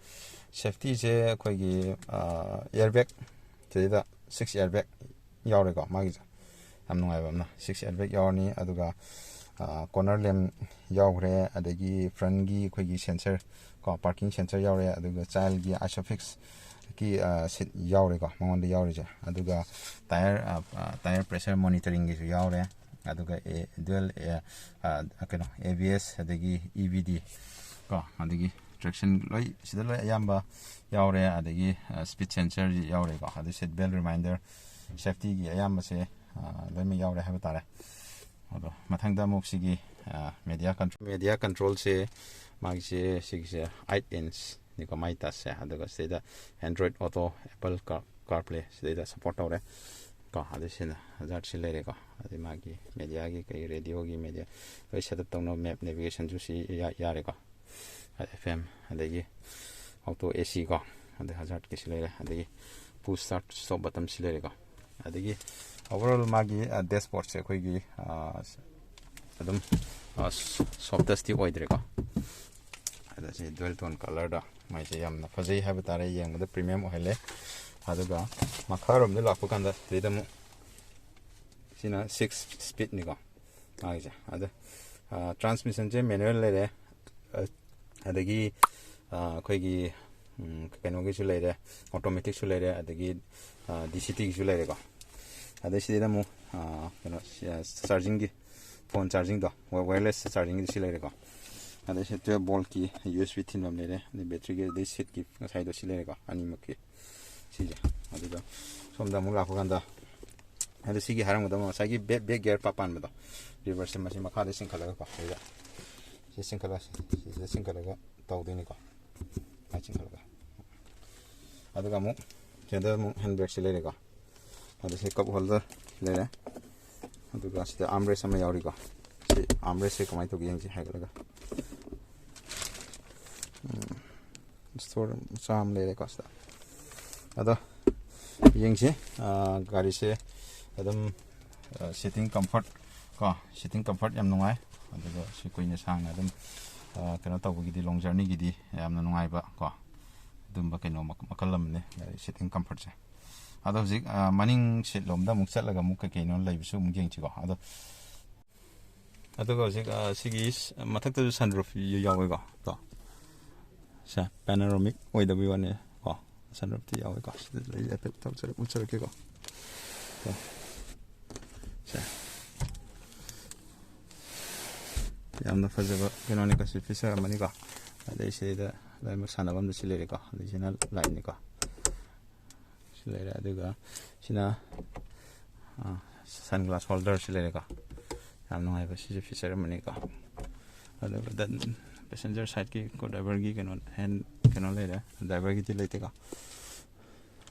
ꯁꯦꯐꯇꯤꯁꯦ ꯑꯩꯈꯣꯏꯒꯤ ꯏꯌꯥꯔꯕꯦꯒ ꯁꯤꯗꯩꯗ ꯁꯤꯛꯁ ꯑꯦꯌꯔ ꯕꯦꯒ ꯌꯥꯎꯔꯦꯀꯣ ꯃꯥꯒꯤꯁꯦ꯫ ꯌꯥꯝ ꯅꯨꯡꯉꯥꯏꯕ ꯑꯃꯅ ꯁꯤꯛꯁ ꯑꯦꯌꯔ ꯕꯦꯒ ꯌꯥꯎꯔꯅꯤ꯫ ꯑꯗꯨꯒ ꯀꯣꯔꯅꯔ ꯂꯦꯝ ꯌꯥꯎꯈ꯭ꯔꯦ, ꯑꯗꯒꯤ ꯐ꯭ꯔꯟꯒꯤ ꯑꯩꯈꯣꯏꯒꯤ ꯁꯦꯟꯁꯔ ꯀꯣ, ꯄꯥꯔꯀꯤꯡ ꯁꯦꯟꯁꯔ ꯌꯥꯎꯔꯦ, ꯑꯗꯨꯒ ꯆꯥꯏꯜꯒꯤ ꯑꯥꯏꯁꯣꯐꯤꯛꯁꯀꯤ ꯁꯤꯠ ꯌꯥꯎꯔꯦꯀꯣ ꯃꯉꯣꯟꯗ ꯌꯥꯎꯔꯤꯁꯦ꯫ ꯑꯗꯨꯒ ꯇꯥꯌꯔ, ꯇꯥꯌꯔ ꯄ꯭ꯔꯦꯁꯔ ꯃꯣꯅꯤꯇꯔꯤꯡꯒꯤꯁꯨ ꯌꯥꯎꯔꯦ, ꯑꯗꯨꯒ ꯗ꯭ꯌꯨꯑꯦꯜ ꯀꯩꯅꯣ, ꯑꯦ ꯕꯤ ꯑꯦꯁ, ꯑꯗꯒꯤ ꯏ ꯕꯤ ꯗꯤ ꯀꯣ, ꯑꯗꯒꯤ ꯇ꯭ꯔꯦꯛꯁꯟ ꯂꯣꯏ ꯁꯤꯗ ꯂꯣꯏ ꯑꯌꯥꯝꯕ ꯌꯥꯎꯔꯦ꯫ ꯑꯗꯒꯤ ꯁ꯭ꯄꯤꯗ ꯁꯦꯟꯁꯔ ꯌꯥꯎꯔꯦꯀꯣ, ꯑꯗꯩ ꯁꯤꯠ ꯕꯦꯜ ꯔꯤꯃꯥꯏꯟꯗꯔ, ꯁꯦꯐꯇꯤꯒꯤ ꯑꯌꯥꯝꯕꯁꯦ ꯂꯣꯏꯅꯃꯛ ꯌꯥꯎꯔꯦ ꯍꯥꯏꯕ ꯇꯥꯔꯦ꯫ ꯑꯗꯣ ꯃꯊꯪꯗ ꯑꯃꯨꯛ ꯁꯤꯒꯤ ꯃꯦꯗꯤꯌꯥ ꯀꯟꯇ꯭ꯔꯣꯜ, ꯃꯦꯗꯤꯌꯥ ꯀꯟꯇ꯭ꯔꯣꯜꯁꯦ ꯃꯥꯒꯤꯁꯦ ꯁꯤꯒꯤꯁꯦ ꯑꯩꯠ ꯏꯟꯁꯅꯤꯀꯣ ꯃꯥꯏ ꯇꯁꯁꯦ꯫ ꯑꯗꯨꯒ ꯁꯤꯗꯩꯗ Android Auto, Apple CarPlay ꯁꯤꯗꯩꯗ ꯁꯞꯄꯣꯔꯠ ꯇꯧꯔꯦ ꯀꯣ꯫ ꯑꯗꯩ ꯁꯤꯅ ꯍꯖꯥꯔꯠꯁꯤ ꯂꯩꯔꯦꯀꯣ꯫ ꯑꯗꯩ ꯃꯥꯒꯤ ꯃꯦꯗꯤꯌꯥꯒꯤ ꯀꯩ, ꯔꯦꯗꯤꯑꯣꯒꯤ ꯃꯦꯗꯤꯌꯥ ꯂꯣꯏ ꯁꯦꯠ ꯑꯞ ꯇꯧꯅꯕ ꯃꯦꯞ ꯅꯦꯚꯤꯒꯦꯁꯟꯁꯨ ꯁꯤ ꯌꯥꯔꯦꯀꯣ꯫ ꯑꯦꯐ ꯑꯦꯝ, ꯑꯗꯒꯤ ꯑꯣꯇꯣ ꯑꯦ ꯁꯤ ꯀꯣ, ꯑꯗꯩ ꯍꯖꯥꯔꯠꯀꯤꯁꯨ ꯂꯩꯔꯦ, ꯑꯗꯒꯤ ꯄꯨꯁ ꯁ꯭ꯇꯥꯔꯠ ꯁ꯭ꯇꯣꯞ ꯕꯇꯟꯁꯤ ꯂꯩꯔꯦꯀꯣ꯫ ꯑꯗꯒꯤ ꯑꯣꯚꯔꯑꯣꯜ ꯃꯥꯒꯤ ꯗꯦꯁꯕꯣꯔꯗꯁꯦ ꯑꯩꯈꯣꯏꯒꯤ ꯑꯗꯨꯝ ꯁꯣꯐ ꯇꯁꯇꯤ ꯑꯣꯏꯗ꯭ꯔꯦꯀꯣ꯫ ꯑꯗ ꯁꯤ ꯗꯨꯋꯦꯜ ꯇꯣꯟ ꯀꯂꯔꯗ ꯃꯥꯏꯁꯦ ꯌꯥꯝꯅ ꯐꯖꯩ ꯍꯥꯏꯕ ꯇꯥꯔꯦ, ꯌꯦꯡꯕꯗ ꯄ꯭ꯔꯤꯃꯤꯌꯝ ꯑꯣꯏꯍꯜꯂꯦ꯫ ꯑꯗꯨꯒ ꯃꯈꯥꯔꯣꯝꯗ ꯂꯥꯛꯄ ꯀꯥꯟꯗ ꯁꯤꯗꯩꯗ ꯑꯃꯨꯛ ꯁꯤꯅ ꯁꯤꯛꯁ ꯁ꯭ꯄꯤꯠꯅꯤꯀꯣ ꯃꯥꯒꯤꯁꯦ꯫ ꯑꯗ ꯇ꯭ꯔꯥꯟꯁꯃꯤꯁꯟꯁꯦ ꯃꯦꯅꯨꯋꯦꯜ ꯂꯩꯔꯦ, ꯑꯗꯒꯤ ꯑꯩꯈꯣꯏꯒꯤ ꯀꯩꯅꯣꯒꯤꯁꯨ ꯂꯩꯔꯦ, ꯑꯣꯇꯣꯃꯦꯇꯤꯛꯁꯨ ꯂꯩꯔꯦ, ꯑꯗꯒꯤ ꯗꯤ ꯁꯤ ꯇꯤꯒꯤꯁꯨ ꯂꯩꯔꯦꯀꯣ꯫ ꯑꯗꯩ ꯁꯤꯗꯩꯗ ꯑꯃꯨꯛ ꯀꯩꯅꯣ, ꯆꯥꯔꯖꯤꯡꯒꯤ, ꯐꯣꯟ ꯆꯥꯔꯖꯤꯡꯗꯣ, ꯋꯥꯌꯔꯂꯦꯁ ꯆꯥꯔꯖꯤꯡꯒꯤꯗꯤ ꯁꯤ ꯂꯩꯔꯦꯀꯣ꯫ ꯑꯗꯩ ꯁꯤ ꯇꯨꯌꯦꯜꯞ ꯕꯣꯜꯠꯀꯤ ꯌꯨ ꯑꯦꯁ ꯕꯤ ꯊꯤꯟꯐꯝ ꯂꯩꯔꯦ, ꯑꯗꯩ ꯕꯦꯇ꯭ꯔꯤꯒꯤ, ꯑꯗꯩ ꯁꯤꯠꯀꯤ ꯉꯁꯥꯏꯗꯣ ꯁꯤ ꯂꯩꯔꯦꯀꯣ, ꯑꯅꯤꯃꯛꯀꯤ ꯁꯤꯁꯦ꯫ ꯑꯗꯨꯒ ꯁꯣꯝꯗ ꯑꯃꯨꯛ ꯂꯥꯛꯄ ꯀꯥꯟꯗ, ꯑꯗ ꯁꯤꯒꯤ ꯍꯥꯏꯔꯝꯒꯗꯕ ꯉꯁꯥꯏꯒꯤ ꯕꯦꯛ, ꯕꯦꯛ ꯒꯤꯌꯔ ꯄꯥꯟꯕꯗꯣ, ꯔꯤꯚꯔꯁꯁꯦ ꯃꯁꯤ ꯃꯈꯥꯗ ꯆꯤꯡꯈꯠꯂꯒꯀꯣ, ꯁꯤꯗ ꯁꯤ ꯆꯤꯡꯈꯠꯂ, ꯁꯤꯗ ꯆꯤꯡꯈꯠꯂꯒ ꯇꯧꯗꯣꯏꯅꯤꯀꯣ, ꯁꯨꯃꯥꯏꯅ ꯆꯤꯡꯈꯠꯂꯒ꯫ ꯑꯗꯨꯒ ꯑꯃꯨꯛ ꯁꯤꯗ ꯑꯃꯨꯛ ꯍꯦꯟ ꯕ꯭ꯔꯦꯛꯁꯤ ꯂꯩꯔꯦꯀꯣ꯫ ꯑꯗ ꯁꯤ ꯀꯞ ꯍꯣꯜꯗꯔ ꯂꯩꯔꯦ꯫ ꯑꯗꯨꯒ ꯁꯤꯗ ꯑꯥꯔꯝ ꯔꯦꯁ ꯑꯃ ꯌꯥꯎꯔꯤꯀꯣ꯫ ꯁꯤ ꯑꯥꯔꯝ ꯔꯦꯁꯁꯦ ꯀꯃꯥꯏꯅ ꯇꯧꯒꯦ ꯌꯦꯡꯁꯤ ꯍꯥꯏꯒꯠꯂꯒ꯫ ꯎꯝ, ꯁ꯭ꯇꯣꯔ ꯃꯆꯥ ꯑꯃ ꯂꯩꯔꯦꯀꯣ ꯁꯤꯗ꯫ ꯑꯗꯣ ꯌꯦꯡꯁꯤ, ꯑꯥ, ꯒꯥꯔꯤꯁꯦ ꯑꯗꯨꯝ, ꯑꯥ, ꯁꯤꯇꯤꯡ ꯀꯝꯐꯔꯠ ꯀꯣ, ꯁꯤꯇꯤꯡ ꯀꯝꯐꯔꯠ ꯌꯥꯝ ꯅꯨꯡꯉꯥꯏ꯫ ꯑꯗꯨꯒ ꯁꯤ ꯀꯨꯏꯅ ꯁꯥꯡꯅ ꯑꯗꯨꯝ, ꯑꯥ, ꯀꯩꯅꯣ ꯇꯧꯕꯒꯤꯗꯤ, ꯂꯣꯡ ꯖꯔꯅꯤꯒꯤꯗꯤ ꯌꯥꯝꯅ ꯅꯨꯡꯉꯥꯏꯕ ꯀꯣ, ꯑꯗꯨꯝꯕ ꯀꯩꯅꯣ ꯃꯈ-, ꯃꯈꯜ ꯑꯃꯅꯤ ꯒꯥꯔꯤ ꯁꯤꯇꯤꯡ ꯀꯝꯐꯔꯠꯁꯦ꯫ ꯑꯗꯣ ꯍꯧꯖꯤꯛ ꯑ, ꯃꯅꯤꯡ ꯁꯤꯠ ꯂꯣꯝꯗ ꯑꯃꯨꯛ ꯆꯠꯂꯒ ꯑꯃꯨꯛ ꯀꯩ ꯀꯩꯅꯣ ꯂꯩꯕꯁꯨ ꯑꯃꯨꯛ ꯌꯦꯡꯁꯤꯀꯣ꯫ ꯑꯗꯣ ꯑꯗꯨꯒ ꯍꯧꯖꯤꯛ ꯑ, ꯁꯤꯒꯤ ꯁ- ꯃꯊꯛꯇꯁꯨ ꯁꯟ ꯔꯨꯐ ꯌꯥꯎꯋꯦꯀꯣ꯫ ꯀꯣ ꯁꯦ ꯄꯦꯅꯔꯣꯃꯤꯛ ꯑꯣꯏꯗꯕꯩ ꯋꯥꯅꯦ꯫ ꯀꯣ ꯁꯟ ꯔꯨꯐꯇꯤ ꯌꯥꯎꯋꯦꯀꯣ꯫ ꯁꯤꯗ ꯂꯩ ꯍꯥꯏꯐꯦꯠ ꯇꯧꯖꯔꯛ- ꯎꯠꯆꯔꯛꯀꯦꯀꯣ꯫ ꯀꯣ ꯁꯦ ꯌꯥꯝꯅ ꯐꯖꯕ ꯀꯩꯅꯣꯅꯤꯀꯣ꯫ ꯁꯤ ꯐꯤꯆꯔ ꯑꯃꯅꯤꯀꯣ꯫ ꯑꯗꯩ ꯁꯤꯗꯩꯗ ꯂꯣꯏꯅꯃꯛ ꯁꯥꯟꯅꯐꯝꯗ ꯁꯤ ꯂꯩꯔꯦꯀꯣ꯫ ꯑꯗꯩ ꯁꯤꯅ ꯂꯥꯏꯠꯅꯤꯀꯣ꯫ ꯁꯤ ꯂꯩꯔꯦ꯫ ꯑꯗꯨꯒ ꯁꯤꯅ ꯁꯟ ꯒ꯭ꯂꯥꯁ ꯍꯣꯜꯗꯔꯁꯤ ꯂꯩꯔꯦꯀꯣ꯫ ꯌꯥꯝ ꯅꯨꯡꯉꯥꯏꯕ ꯁꯤꯁꯨ ꯐꯤꯆꯔ ꯑꯃꯅꯤꯀꯣ꯫ ꯑꯗꯨꯒ ꯄꯦꯁꯦꯟꯖꯔ ꯁꯥꯏꯠꯀꯤ ꯀꯣ ꯗ꯭ꯔꯥꯏꯚꯔꯒꯤ ꯀꯩꯅꯣ ꯍꯦꯟ ꯀꯩꯅꯣ ꯂꯩꯔꯦ꯫ ꯗ꯭ꯔꯥꯏꯚꯔꯒꯤꯗꯤ ꯂꯩꯇꯦꯀꯣ꯫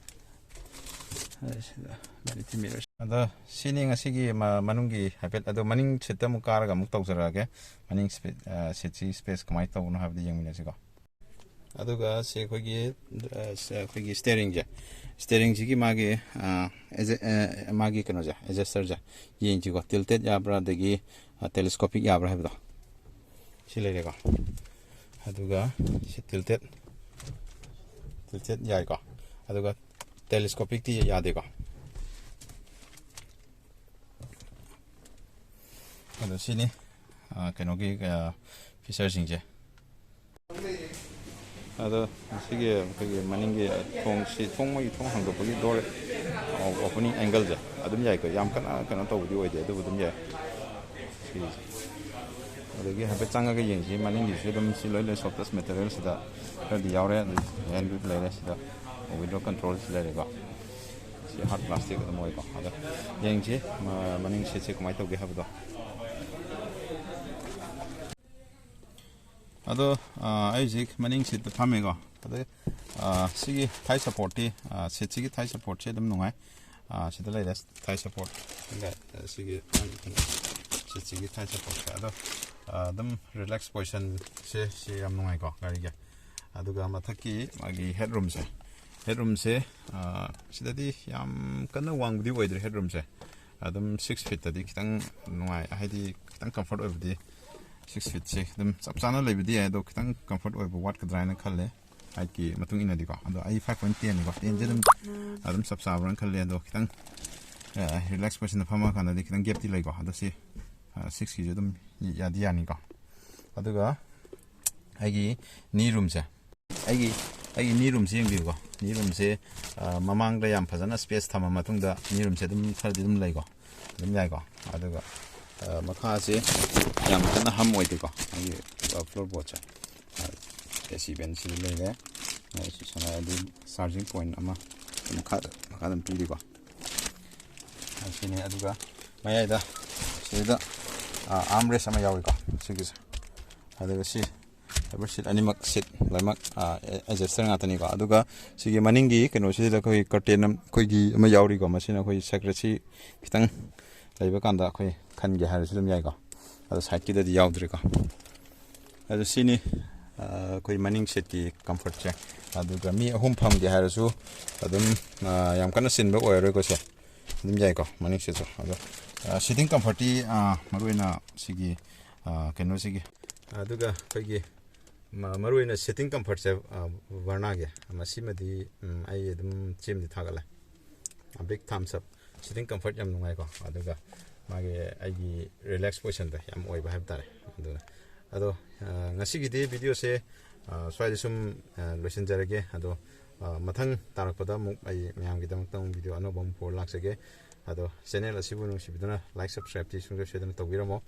ꯑꯗ ꯁꯤꯗ vanity mirror꯫ ꯑꯗꯣ ꯁꯤꯅꯤ ꯉꯁꯤꯒꯤ ꯃ- ꯃꯅꯨꯡꯒꯤ ꯍꯥꯏꯐꯦꯠ꯫ ꯑꯗꯣ ꯃꯅꯤꯡ ꯁꯤꯠꯇ ꯑꯃꯨꯛ ꯀꯥꯔꯒ ꯑꯃꯨꯛ ꯇꯧꯖꯔꯛꯑꯒꯦ꯫ ꯃꯅꯤꯡ ꯁꯤꯠꯁꯤ ꯁ꯭ꯄꯦꯁ ꯀꯃꯥꯏꯅ ꯇꯧꯕꯅꯣ ꯍꯥꯏꯕꯗꯨ ꯌꯦꯡꯃꯤꯟꯅꯁꯤꯀꯣ꯫ ꯑꯗꯨꯒ ꯁꯤ ꯑꯩꯈꯣꯏꯒꯤ ꯑ, ꯁꯤ ꯑꯩꯈꯣꯏꯒꯤ ꯁ꯭ꯇꯦꯔꯤꯡꯁꯦ꯫ ꯁ꯭ꯇꯦꯔꯤꯡꯁꯤꯒꯤ ꯃꯥꯒꯤ ꯑ, ꯑꯦꯖ- ꯑ, ꯃꯥꯒꯤ ꯀꯩꯅꯣꯁꯦ, ꯑꯦꯖꯁꯇꯔꯁꯦ ꯌꯦꯡꯁꯤꯀꯣ꯫ ꯇꯤꯜꯇꯦꯠ ꯌꯥꯕ꯭ꯔꯥ, ꯑꯗꯒꯤ ꯇꯦꯂꯤꯁꯀꯣꯄꯤꯛ ꯌꯥꯕ꯭ꯔꯥ ꯍꯥꯏꯕꯗꯣ꯫ ꯁꯤ ꯂꯩꯔꯦꯀꯣ꯫ ꯑꯗꯨꯒ ꯁꯤ ꯇꯤꯜꯇꯦꯠ ꯇꯤꯜꯇꯦꯠ ꯌꯥꯏꯀꯣ꯫ ꯑꯗꯨꯒ ꯇꯦꯂꯤꯁꯀꯣꯄꯤꯛꯇꯤ ꯌꯥꯗꯦꯀꯣ꯫ ꯑꯗꯣ ꯁꯤꯅꯤ ꯑ, ꯀꯩꯅꯣꯒꯤ ꯐꯤꯆꯔꯁꯤꯡꯁꯦ꯫ ꯑꯗꯣ ꯃꯁꯤꯒꯤ ꯑꯩꯈꯣꯏꯒꯤ ꯃꯅꯤꯡꯒꯤ ꯊꯣꯡꯁꯤ, ꯊꯣꯡ, ꯃꯣꯏꯒꯤ ꯊꯣꯡ ꯍꯥꯡꯗꯣꯛꯄꯒꯤ ꯗꯣꯔ ꯑꯣꯄꯅꯤꯡ ꯑꯦꯡꯒꯜꯁꯦ ꯑꯗꯨꯝ ꯌꯥꯏꯀꯣ꯫ ꯌꯥꯝ ꯀꯟꯅ ꯀꯩꯅꯣ ꯇꯧꯕꯗꯤ ꯑꯣꯏꯗꯦ, ꯑꯗꯨꯕꯨ ꯑꯗꯨꯝ ꯌꯥꯏ꯫ ꯁꯤꯒꯤꯁꯦ꯫ ꯑꯗꯒꯤ ꯍꯥꯏꯐꯦꯠ ꯆꯪꯉꯒ ꯌꯦꯡꯁꯤ꯫ ꯃꯅꯤꯡꯒꯤꯁꯨ ꯑꯗꯨꯝ ꯁꯤ ꯂꯣꯏ ꯂꯣꯏ softest material ꯁꯤꯗ ꯈꯔꯗꯤ ꯌꯥꯎꯔꯦ꯫ ꯑꯗꯨ ꯍꯦꯟ ꯒ꯭ꯔꯤꯞ ꯂꯩꯔꯦ꯫ ꯁꯤꯗ ꯋꯤꯟꯗꯣ ꯀꯟꯇ꯭ꯔꯣꯜꯁꯤ ꯂꯩꯔꯦꯀꯣ꯫ ꯁꯤ ꯍꯥꯔꯠ ꯄ꯭ꯂꯥꯁꯇꯤꯛ ꯑꯗꯨꯝ ꯑꯣꯏꯀꯣ꯫ ꯑꯗꯣ ꯌꯦꯡꯁꯤ ꯃ- ꯃꯅꯤꯡ ꯁꯤꯠꯁꯦ ꯀꯃꯥꯏꯅ ꯇꯧꯒꯦ ꯍꯥꯏꯕꯗꯣ꯫ ꯑꯗꯣ ꯑ, ꯑꯩ ꯍꯧꯖꯤꯛ ꯃꯅꯤꯡ ꯁꯤꯠꯇ ꯐꯝꯃꯦꯀꯣ꯫ ꯑꯗꯩ ꯑ, ꯁꯤꯒꯤ ꯊꯥꯏ ꯁꯞꯄꯣꯔꯠꯇꯤ, ꯑ, ꯁꯤꯠꯁꯤꯒꯤ ꯊꯥꯏ ꯁꯞꯄꯣꯔꯠꯁꯦ ꯑꯗꯨꯝ ꯅꯨꯡꯉꯥꯏ꯫ ꯑ, ꯁꯤꯗ ꯂꯩꯔꯦ ꯊꯥꯏ ꯁꯞꯄꯣꯔꯠ꯫ ꯁꯤꯒ, ꯑ, ꯁꯤꯒꯤ ꯁꯤꯠꯁꯤꯒꯤ ꯊꯥꯏ ꯁꯞꯄꯣꯔꯠꯁꯦ꯫ ꯑꯗꯣ ꯑ, ꯑꯗꯨꯝ ꯔꯤꯂꯦꯛꯁ ꯄꯣꯖꯤꯁꯟꯁꯦ ꯁꯤ ꯌꯥꯝ ꯅꯨꯡꯉꯥꯏꯀꯣ ꯒꯥꯔꯤꯒꯤ꯫ ꯑꯗꯨꯒ ꯃꯊꯛꯀꯤ ꯃꯥꯒꯤ ꯍꯦꯠ ꯔꯨꯝꯁꯦ, ꯍꯦꯠ ꯔꯨꯝꯁꯦ ꯁꯤꯗꯗꯤ ꯌꯥꯝ ꯀꯟꯅ ꯋꯥꯡꯕꯗꯤ ꯑꯣꯏꯗ꯭ꯔꯦ꯫ ꯍꯦꯠ ꯔꯨꯝꯁꯦ ꯑꯗꯨꯝ ꯁꯤꯛꯁ ꯐꯤꯠꯇꯗꯤ ꯈꯤꯇꯪ ꯅꯨꯡꯉꯥꯏ, ꯍꯥꯏꯗꯤ ꯈꯤꯇꯪ ꯀꯝꯐꯣꯔꯠ ꯑꯣꯏꯕꯗꯤ꯫ ꯁꯤꯛꯁ ꯐꯤꯠꯁꯦ ꯑꯗꯨꯝ ꯆꯞ ꯆꯥꯅ ꯂꯩꯕꯗꯤ ꯌꯥꯏ, ꯑꯗꯣ ꯈꯤꯇꯪ ꯀꯝꯐꯣꯔꯠ ꯑꯣꯏꯕ ꯋꯥꯠꯀꯗ꯭ꯔꯥ ꯍꯥꯏꯅ ꯈꯜꯂꯦ꯫ ꯍꯥꯏꯠꯀꯤ ꯃꯇꯨꯡ ꯏꯟꯅꯗꯤꯀꯣ꯫ ꯑꯗꯣ ꯑꯩ five point ten ꯅꯤꯀꯣ, ten ꯁꯦ ꯑꯗꯨꯝ ꯑꯗꯨꯝ ꯆꯞ ꯆꯥꯕ꯭ꯔꯥꯅ ꯈꯜꯂꯦ꯫ ꯑꯗꯣ ꯈꯤꯇꯪ ꯔꯤꯂꯦꯛꯁ ꯄꯣꯖꯤꯁꯟꯗ ꯐꯝꯃꯀꯥꯟꯗꯗꯤ ꯈꯤꯇꯪ ꯒꯦꯞꯇꯤ ꯂꯩꯀꯣ꯫ ꯑꯗꯣ ꯁꯤ ꯁꯤꯛꯁꯀꯤꯁꯨ ꯑꯗꯨꯝ ꯌꯥꯗꯤ ꯌꯥꯅꯤꯀꯣ꯫ ꯑꯗꯨꯒ ꯑꯩꯒꯤ ꯅꯤ ꯔꯨꯝꯁꯦ, ꯑꯩꯒꯤ ꯑꯩꯒꯤ ꯅꯤ ꯔꯨꯝꯁꯦ ꯌꯦꯡꯕꯤꯌꯨꯀꯣ꯫ ꯅꯤ ꯔꯨꯝꯁꯦ ꯃꯃꯥꯡꯗ ꯌꯥꯝ ꯐꯖꯅ ꯁ꯭ꯄꯦꯁ ꯊꯝꯃ ꯃꯇꯨꯡꯗ ꯅꯤ ꯔꯨꯝꯁꯦ ꯑꯗꯨꯝ ꯈꯔꯗꯤ ꯑꯗꯨꯝ ꯂꯩꯀꯣ, ꯑꯗꯨꯝ ꯌꯥꯏꯀꯣ꯫ ꯑꯗꯨꯒ ꯃꯈꯥꯁꯦ ꯌꯥꯝ ꯀꯟꯅ ꯍꯝ ꯑꯣꯏꯗꯦꯀꯣ꯫ ꯑꯩꯒꯤ ꯐ꯭ꯂꯣꯔ ꯕꯣꯔꯗꯁꯦ ꯑꯦ ꯁꯤ ꯕꯦꯟꯁꯤꯗ ꯂꯩꯔꯦ꯫ ꯑꯗꯨ ꯆꯥꯔꯖꯤꯡ ꯄꯣꯏꯟ ꯑꯃ ꯃꯈꯥꯗ ꯃꯈꯥꯗ ꯑꯗꯨꯝ ꯄꯤꯔꯤꯀꯣ꯫ ꯁꯤꯅꯤ꯫ ꯑꯗꯨꯒ ꯃꯌꯥꯏꯗ ꯁꯤꯗ ꯑꯥꯔꯝ ꯔꯦꯁ ꯑꯃ ꯌꯥꯎꯔꯤꯀꯣ ꯁꯤꯒꯤꯁꯦ꯫ ꯑꯗꯨꯒ ꯁꯤ ꯁꯤꯠ ꯑꯅꯤꯃꯛ ꯁꯤꯠ ꯂꯣꯏꯅꯃꯛ ꯑꯦꯗꯖꯁꯇꯔ ꯉꯥꯛꯇꯅꯤꯀꯣ꯫ ꯑꯗꯨꯒ ꯁꯤꯒꯤ ꯃꯅꯤꯡꯒꯤ ꯀꯩꯅꯣꯁꯤꯗ ꯑꯩꯈꯣꯏ ꯀꯔꯇꯦꯟ ꯑꯩꯈꯣꯏꯒꯤ ꯑꯃ ꯌꯥꯎꯔꯤꯀꯣ꯫ ꯃꯁꯤꯅ ꯑꯩꯈꯣꯏ ꯁꯦꯀ꯭ꯔꯦꯁꯤ ꯈꯤꯇꯪ ꯂꯩꯕ ꯀꯥꯟꯗ ꯑꯩꯈꯣꯏ ꯈꯟꯒꯦ ꯍꯥꯏꯔꯁꯨ ꯑꯗꯨꯝ ꯌꯥꯏꯀꯣ꯫ ꯑꯗꯣ ꯁꯥꯏꯠꯀꯤꯗꯗꯤ ꯌꯥꯎꯗ꯭ꯔꯤꯀꯣ꯫ ꯑꯗꯣ ꯁꯤꯅꯤ ꯑꯩꯈꯣꯏ ꯃꯅꯤꯡ ꯁꯤꯠꯀꯤ ꯀꯝꯐꯔꯠꯁꯦ꯫ ꯑꯗꯨꯒ ꯃꯤ ꯑꯍꯨꯝ ꯐꯝꯒꯦ ꯍꯥꯏꯔꯁꯨ ꯑꯗꯨꯝ ꯌꯥꯝ ꯀꯟꯅ ꯆꯤꯟꯕ ꯑꯣꯏꯔꯔꯣꯏꯀꯣ꯫ ꯁꯦ ꯑꯗꯨꯝ ꯌꯥꯏꯀꯣ ꯃꯅꯤꯡꯁꯤꯁꯨ꯫ ꯑꯗꯣ ꯁꯤꯇꯤꯡ ꯀꯝꯐꯔꯠꯇꯤ ꯃꯔꯨꯑꯣꯏꯅ ꯁꯤꯒꯤ ꯀꯩꯅꯣꯁꯤꯒꯤ, ꯑꯗꯨꯒ ꯑꯩꯈꯣꯏꯒꯤ ꯃꯔꯨꯑꯣꯏꯅ ꯁꯤꯇꯤꯡ ꯀꯝꯐꯔꯠꯁꯦ ꯕꯔꯅꯥꯒꯤ ꯃꯁꯤꯃꯗꯤ ꯑꯩ ꯑꯗꯨꯝ ꯆꯦꯝꯗꯤ ꯊꯥꯒꯠꯂꯦ꯫ Big thumbs up. Seating comfort ꯌꯥꯝ ꯅꯨꯡꯉꯥꯏꯀꯣ꯫ ꯑꯗꯨꯒ ꯃꯥꯒꯤ ꯑꯩꯒꯤ ꯔꯤꯂꯦꯛꯁ ꯄꯣꯖꯤꯁꯟꯗꯣ ꯌꯥꯝ ꯑꯣꯏꯕ ꯍꯥꯏꯕ ꯇꯥꯔꯦ꯫ ꯑꯗꯨꯅ ꯑꯗꯣ ꯉꯁꯤꯒꯤꯗꯤ ꯚꯤꯗꯤꯑꯣꯁꯦ ꯁ꯭ꯋꯥꯏꯗ ꯁꯨꯝ ꯂꯣꯏꯁꯤꯟꯖꯔꯒꯦ꯫ ꯑꯗꯣ ꯃꯊꯪ ꯇꯥꯔꯛꯄꯗ ꯑꯃꯨꯛ ꯑꯩ ꯃꯌꯥꯝꯒꯤꯗꯃꯛꯇ ꯑꯃꯨꯛ ꯚꯤꯗꯤꯑꯣ ꯑꯅꯧꯕ ꯑꯃ ꯄꯨꯔ ꯂꯥꯛꯆꯒꯦ꯫ ꯑꯗꯣ ꯆꯦꯅꯦꯜ ꯑꯁꯤꯕꯨ ꯅꯨꯡꯁꯤꯕꯤꯗꯨꯅ ꯂꯥꯏꯛ ꯁꯕꯁꯀ꯭ꯔꯥꯏꯕꯇꯤ ꯁꯨꯡꯁꯣꯏ ꯁꯣꯏꯗꯅ ꯇꯧꯕꯤꯔꯝꯃꯣ꯫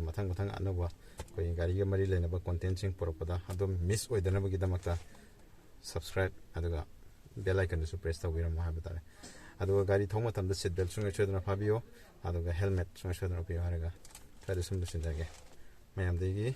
ꯃꯊꯪ ꯃꯊꯪ ꯑꯅꯧꯕ ꯑꯩꯈꯣꯏ ꯒꯥꯔꯤꯒ ꯃꯔꯤ ꯂꯩꯅꯕ ꯀꯣꯟꯇꯦꯟꯁꯤꯡ ꯄꯨꯔꯛꯄꯗ ꯑꯗꯨꯝ ꯃꯤꯁ ꯑꯣꯏꯗꯅꯕꯒꯤꯗꯃꯛꯇ ꯁꯕꯁꯀ꯭ꯔꯥꯏꯕ ꯑꯗꯨꯒ ꯕꯦꯜ ꯑꯥꯏꯀꯟꯗꯨꯁꯨ ꯄ꯭ꯔꯦꯁ ꯇꯧꯕꯤꯔꯝꯃꯣ ꯍꯥꯏꯕ ꯇꯥꯔꯦ꯫ ꯑꯗꯨꯒ ꯒꯥꯔꯤ ꯊꯧꯕ ꯃꯇꯝꯗ ꯁꯤꯠ ꯕꯦꯜ ꯁꯨꯡꯁꯣꯏ ꯁꯣꯏꯗꯅ ꯐꯥꯕꯤꯌꯣ꯫ ꯑꯗꯨꯒ ꯍꯦꯜꯃꯦꯠ ꯁꯨꯡꯁꯣꯏ ꯁꯣꯏꯗꯅ ꯎꯞꯄꯤꯌꯣ ꯍꯥꯏꯔꯒ ꯁ꯭ꯋꯥꯏꯗ ꯁꯨꯝ ꯂꯣꯏꯁꯤꯟꯖꯔꯒꯦ꯫ ꯃꯌꯥꯝꯗꯒꯤ